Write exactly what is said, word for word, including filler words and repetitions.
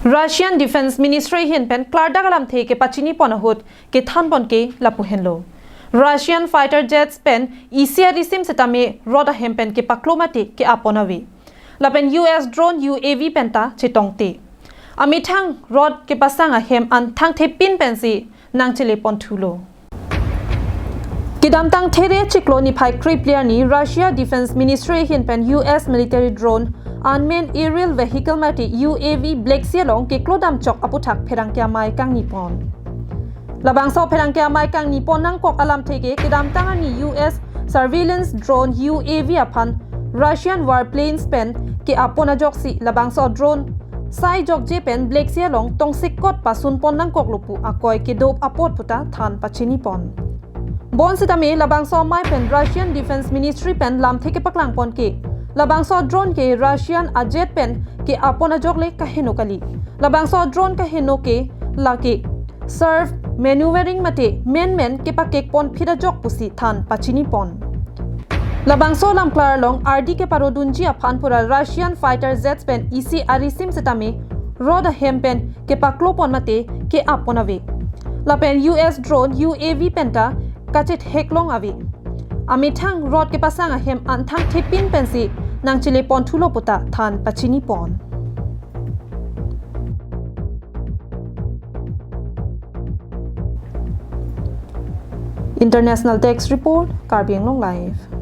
Russian Defense Ministry ahin pen klardak alamthe kepachini pon ahut kethan pon ke lapu henlo. Russian fighter jets pen isi arisim setame rot ahem pen kepaklo mate ke-ap pon ave. Lapen U S drone U A V pen ta chetongte. Amethang rot kepasang ahem an thangthepin pensi nangchele pon thulo. Kedamtang There chiklo niphai krepli arni Russia Defense Ministry ahin pen U S military drone, unmanned aerial vehicle mate U A V Black Sea along keklodam chok aputhak pherangke amei kangni pon. Labangso pherangke amei kangni pon nangkok alamthe ke kedamtang arni U S surveillance drone U A V aphan Russian warplanes pen ke-ap pon ajoksi labangso drone sai jokje pen Black Sea along tongsekot pasun pon nangkoklo pu akoi kedop apot puta than pachini pon. Bonsitame labangso amei pen Russian Defense Ministry pen lamthe kepaklang pon ke, labangso drone ke Russian ajet pen ke-ap pon ajok le kaheno kali. Labangso drone kaheno ke lake self maneuvering mate menmen kepakek pon phit ajok pusi than pachini pon. Labangso lamklar along ardi keparodunji aphan pura Russian fighter jets pen isi arisim setame rot ahem pen kepaklo pon mate ke-ap pon ave. Lapen U S drone U A V pen ta kachetheklong ave. Amethang rot kepasang ahem an thangthepin pensi nangchele pon thulo puta than pachini pon. International Desk Report, Karbi Anglong Live.